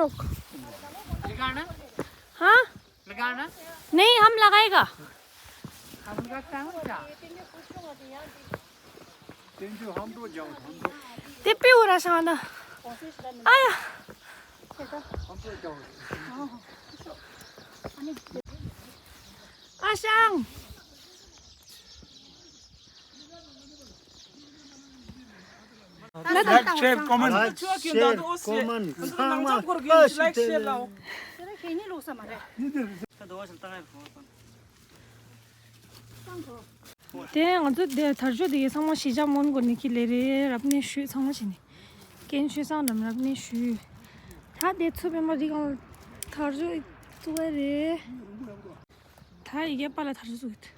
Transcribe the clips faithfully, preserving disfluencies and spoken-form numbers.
लगाना? हाँ? लगाना? नहीं, हम लगाएगा। हम लगाता हूँ क्या? तेंजू हम तो जाओ, हम तो। ते पे हो रहा शाना। आया। हम तो जाओ। आशांग। Like, share, comment. Like, share, comment. ཚང་མ་ལ་ཡིག་ཤེར་ལའོ། དེ་ང་ཚོ་དེ་དར་ལྕོག་དེ་གའི་ཚང་མ་གཞིས་ཆགས་མོན་གོ་ནས་ཁྱི་ལས་རེད། རབ་གནས་ཞུས་ཚང་མ་བྱས་ནས། ཀན་ཆོས་སང་རམ་རབ་གནས་ཞུས། ད་དེ་ཚོ་པད་མ་རི་སྒང་དར་ལྕོག་བཙུགས་པ་རེད། ད་ཡི་གེ་པ་ལ་དར་ལྕོག་བཙུགས་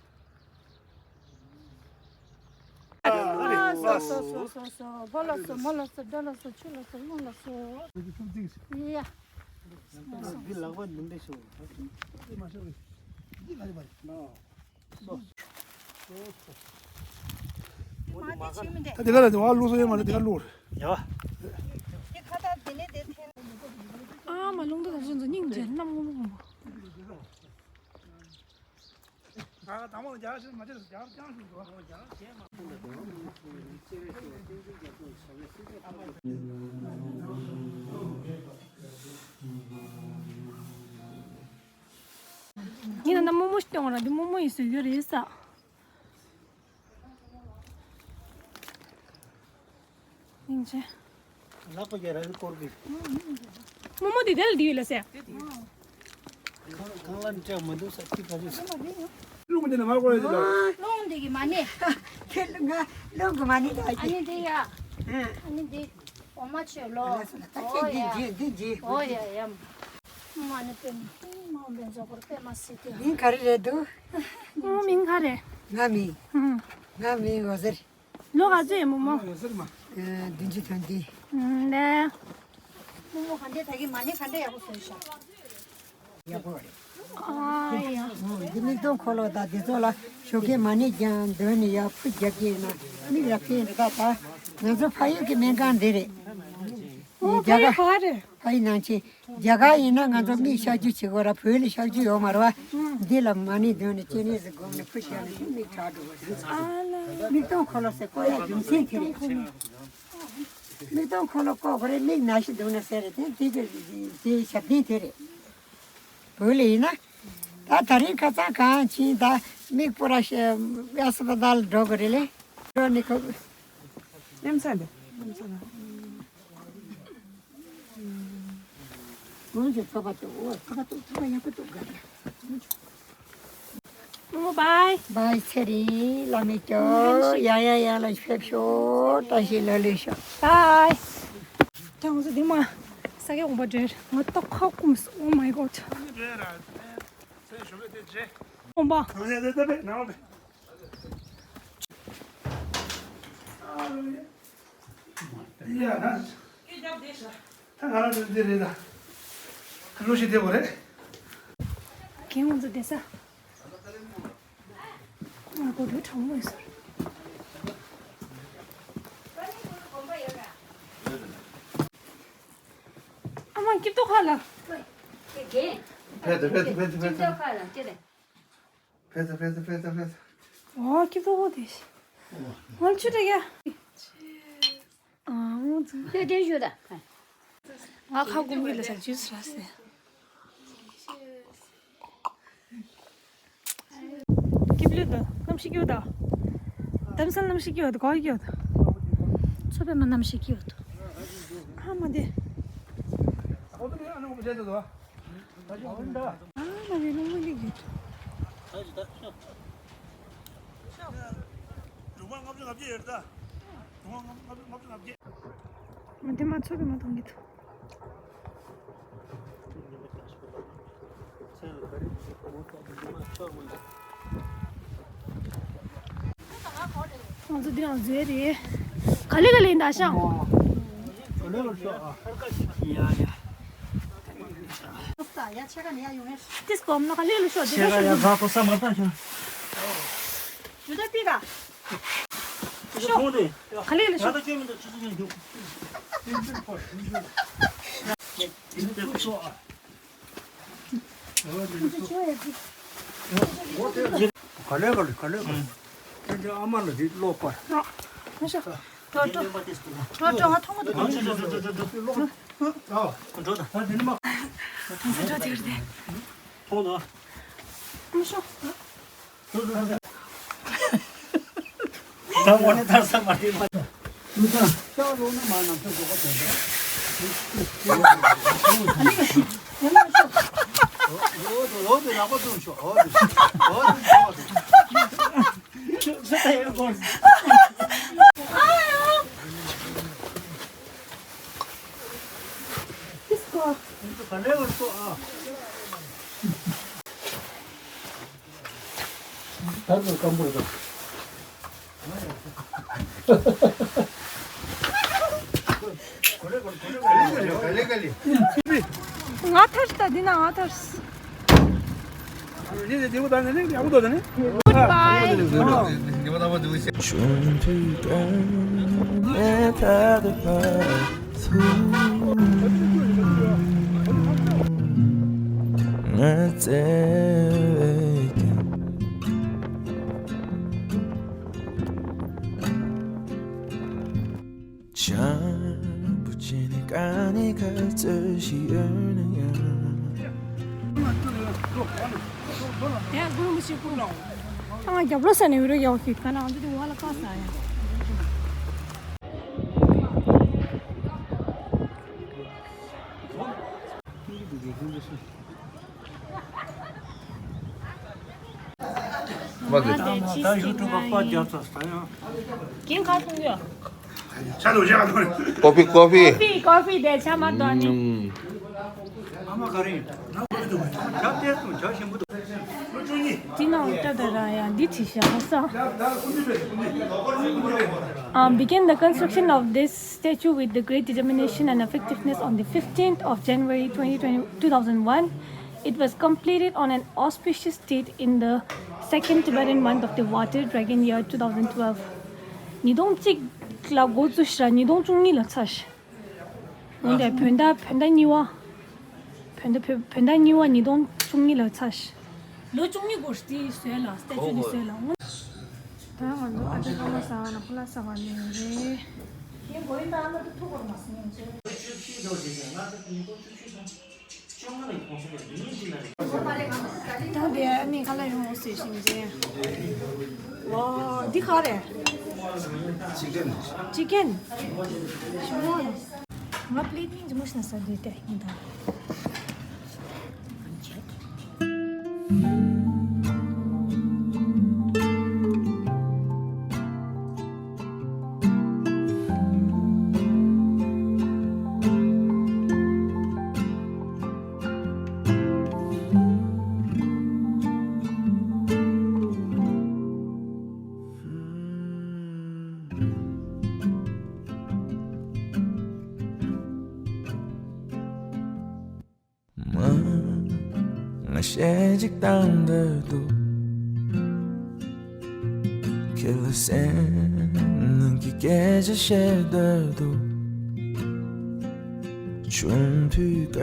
ཡོད། ལ་སོ་སོ་སོ་སོ་སོ། བོ་ལ་སོ་མོ་ལ་སོ་འགྲོ་ལ་སོ་ཆུ་ལ་སོ་རླུང་ལ་སོ། ཡ། འདི་ལག་པ་འདི་འདྲ་ཞིག་ད་དེ་ག་ལ་དེ་བ་བླུགས་སོ་ཡོད་མ་རེད། དེ་ག་བླུགས་རེད། ཡ། ཨ་མ་རླུང་རྟ་དར་ལྕོག་ཚོ་སྙིང་རྗེ། གནམ་སྔོན་མོ་སྔོན་མོ། ཡིན་ན་ན་རྨོ་མོ་ཞིག་སྟོན་ར། འདི་རྨོ་མོ་ཡིན་ཟེར་གྱི་རེད་ས། སྙིང་རྗེ། ལག་པ་རྒྱ་ར་ལི་སྐོར་གི། རྨོ་མོ་འདི་དེ་ལ་འདི་ཡོད་ལ་སེ། གང་ལ་འདྲ་མ་འདུག་ས་ཁྱི་ཕ་ཅིག་ས། རླུང་འདི་ནས་མར་བསྐོར་ཡ་དེ་ལ། རླུང་འདི་གི་མ་ཎི། དེ་ལ་ང་རླུང་གི་མ་ཎི་ད་ཨ་ནི་འདི་ཡ། ཨ་ནི་འདི་འོ་མ་ཆོས་ལོ། ད་ཁྱེད་འདི་རྗེས་འདི་རྗེས། འོ་ཡ་ཡ། མ་ཎི་པད་མ་མ་འོངས་པའི་འཛོགས་སྐོར་པད་མ་སི་ཏི། མིང་ག་རེ་རེད་འདུག་རྨོ་མོ་མིང་ག་རེ། ང་མིང་། ང་མིང་འོ་ཟེར། ལོ་ག་ཚོད་ཡིན་རྨོ་མོ། ཡོད་ཟེར་མ། ཨ། བདུན་ཅུ་དོན་བདུན། ཨ་ལེ། རྨོ་མོ་ག་འདྲས་ད་གིན་མ་ཎི་ག་འདྲས་ཡག་པོ་བཟོས་ཤག་ཡག་པོ་རེད། ཨ་ཡ། འོ་འདི་མིག་སྟོང་འཁོར་ལོ་དང་འདི་ཚོ་ལ་ཞོགས་ཀས་མ་ཎི་བགྱང་འདོན་ནས་ཡར་ཕུ་རྒྱབ་ཀྱི་ཡིན་ན་མིག་ལ་ཕན་རེད། ད་ད་ང་ཚོ་ཕ་ཡུལ་གྱི་སྨན་ཁང་འདི་རེད། ཨོ་རྒྱ་གར་ཕ་ཡུལ་ག་རེད། ཕ་ཡུལ་ནང་ཆེན། རྒྱ་གར་ཡིན་ན་ང་ཚོ་མིག་གཤག་བཅོས་བྱེད་དགོས་ར། བོད་ལ་གཤག་བཅོས་ཡོད་མ་རེད་བ། འདི་ལ་མ་ཎི་འདོན་ནས་སྤྱན་རས་གཟིགས་སྒོམ་ནས་ཕུ་བཞག་ནས་མིག་གྲགས་འགྲོ་བ་རེད། ཨ་ལ། མིག་སྟོང་འཁོར་ལོ་ཟེར་བཀོད་ཡག་རྒྱུ་མཚན་དེ་རེད། མིག་སྟོང་འཁོར་ལོ་བཀོད་དགོས་རེད། མིག་ན་ཞིག་འདུག་ན་ཟེར་རེད། དེ་དེ་གི་དེ་ཞབས་བརྟན་དེ་རེད། བོད་ལ་ཡིན་ན། ད་ད་རིང་ཁ་སང་གང་ཕྱིན་ད་མིག་སྤུ་ར་ཤ་ཨ་སི་པ་ཏལ་འགྲོ་དགོས་རེད་ལེ། འགྲོ་ནི་ཁོ། ནེམ་ས་འདི། ནེམ་ས་ན། ངོ་ཚོ་ཚོགས་པ་ཏོ། ཨོ་ཚོགས་པ་ཏོ། ཚོགས་པ་ཡག་པོ་ཏོ་ག་རེ། ཨོ་བའི། བའི་ཚེ་རིང་ལ་མི་སྐྱོ། ཡང་ཡང་ཡང་ལ་ཕེབས་ཤོག་བཀྲ་ཤིས་ལ་ལུས་ཤོག་བའི། ད་ང་ཚོ་འདི་མ་ས་གའི་འོང་པ་འདྲེར་ང་ཏོག་ཁ་ཀུམ་སོང་། Oh my god། འོང་པ། ད་ང་རང་འདི་རེད་ད། ལོ་ཞིག་བསྡད་པ་རེད། ཁྱེད་ང་ཚོ་བསྡད་ས། ང་གོ་དུས་གྲང་མོ་ཡོད་ས། ཨ་མ་སྐྱིད་ཏོག་ཁ་ལ། ཕེབས་ཏེ་ཕེབས་ཏེ་ཕེབས་ཏེ་ཕེབས་ཏེ། ཕེབས་ཏེ་ཕེབས་ཏེ་ཕེབས་ཏེ་ཕེབས་ཏེ། ཨོ་སྐྱིད་ཏོག་ཁ་དེ། ང་ཆུ་དྲེག་ཡ། ཨ་ངོ་ཚ། ཁྱོད་དེ་ཞུ་ད། ང་ཁ་སྐོམ་གྱི་ལ་ས་ཇུས་ར་སེ། སྐྱིད་ལོས་དང་གནམ་གཤིས་སྐྱིད་དང་། དེང་སང་གནམ་གཤིས་སྐྱིད་དང་གོ་སྐྱིད་དང་། ཚོ་པད་མ་གནམ་གཤིས་སྐྱིད་དང་། ཨ་མ་དེ། ཨ་མ་དེ་རླུང་མ་སླེབས་ཀྱི། ལུང་པ་ལྔ་བཅུ་ང་བརྒྱད་ཡོད་རེད་ད། ལུང་པ་ལྔ་བཅུ་ང་བརྒྱད། མ་དེ་མ་ཚོ་པད་མ་གཏོང་གི་འདུག་ང་ཚོ་འདི་ཡང་མཛོད་རེད། ག་ལེ་ག་ལེ་འདའ་ཤང་། ཏིས་གོམ་ན་ག་ལེ་ལ་ཤོག་དེ་ལ་ཤོག་ཤོག་ཇུ་ད་པི་ག་ཤོག་ག་ལེ་ལ་ཤོག་ག་ལེ་ག་ལེ་ག་ལེ་ག་ལེ། ཨ་མ་ལ་དེ་ཀློག་པ། མ་ཤོག་འགྲོ་འགྲོ། འགྲོ་འགྲོ། ང་མཐོང་གི་འདུག་འགྲོ་དང་། མཐོང་དང་། མ་ཤོག་ད་འོ་ན་ད་ས་མ་དེ་མ། ལོ་ན་མ་ན་ཚོ་ཟོག་པ་དོན་དུ་ལོ་དུ་ལོ་དུ་ལག་པ་བཙུམ་ཤོག་འོ་དུ་འོ་དུ་འོ་དུ། ང་ཐར་ད་འདི་ན་ང་ཐར། Goodbye. བྱམས་པོ་བྱས་ནས་ག་ནས་ག་ཚོད་ཞིག་ཡོད་ན་ཡང་། དེ་ཡང་དགོས་མི་ཤེས་ཀུན་ལ། ཨ་ང་རྒྱབ་ལོ་ཟ་ནས་འུ་རུ་ཡག་ཤིག་ག་ན་འདི་དུ་བ་ལ་ཁ་ཟ་ཡ། ད་ཡུ་ཊུབ་པ་རྒྱབ་ཚར་ས་ཡང་། ཀིང་ཁ་ཐུང་ཡོད། ཀོ་ཕི་ཀོ་ཕི། ཀོ་ཕི་ཀོ་ཕི་དེ་ཆ་མ་གཏོགས་ནི། ཨ་མ་ག་རེ་ཡིན། ཇ་ཏེས་དང་ཇ་ཞིམ་པོ་འདུག་འདི་ནང་ལྟ་ད་ར་ཡ་འདི་བྲིས་ཤག་ས། Um, began the construction of this statue with the great determination and effectiveness on the fifteenth of January twenty twenty, two thousand one. It was completed on an auspicious date in the second Tibetan month of the water dragon year two thousand twelve. ཉིས་སྟོང་གཅིག་ལ་འགོ་བཙུགས་ཤག་ཉིས་སྟོང་བཅུ་གཉིས་ལ་ཚར་ཤག་འོན་ཏེ་བོད་ཟླ་བོད་ཟླ་གཉིས་པ། བོད་ཟླ་བོད་བོད་ཟླ་གཉིས་པ་ཉིས་སྟོང་བཅུ་གཉིས་ལ་ཚར་ཤག་ལོ་བཅུ་གཉིས་འགོར་དེ་བཟོས་ལ་སྟེ་ཆུ་དེ་བཟོས་ལ་འོང་། ད་ང་ཚོ་ཨ་ཅག་ཀ་མ་ཟ་བ་ན་ཕུ་ལ་ཟ་བ་ནས་རེད། ཁྱེད་མགོ་ཡིན་ད་ཨ་མ་དུ་ཐུག་གོར་མ་སོང་ཡོང་ཚེ། ད་དེ་ཨ་ནི་ཁ་ལག་ཡོང་ཟེར་བཞིན་རྗེས། ཝ། འདི་ག་རེད། ཅི་ཀེན། ཅི་ཀེན། ཞུ་བ། ང་པླེ་ཊི་ནི་ཇི་མོ་ཤ་ན་ས་དུས་དེ་ཡིན་ད། མ། ང་གཞས་ཅིག་བཏང་འདོད་འདུག་ཁྱེད་ལ་སེམས་ནང་གི་སྐད་ཆ་བཤད་འདོད་འདུག་ཆུང་དུས་ཀ་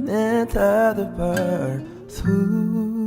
ནས་ད་ལྟ་བར་དུ།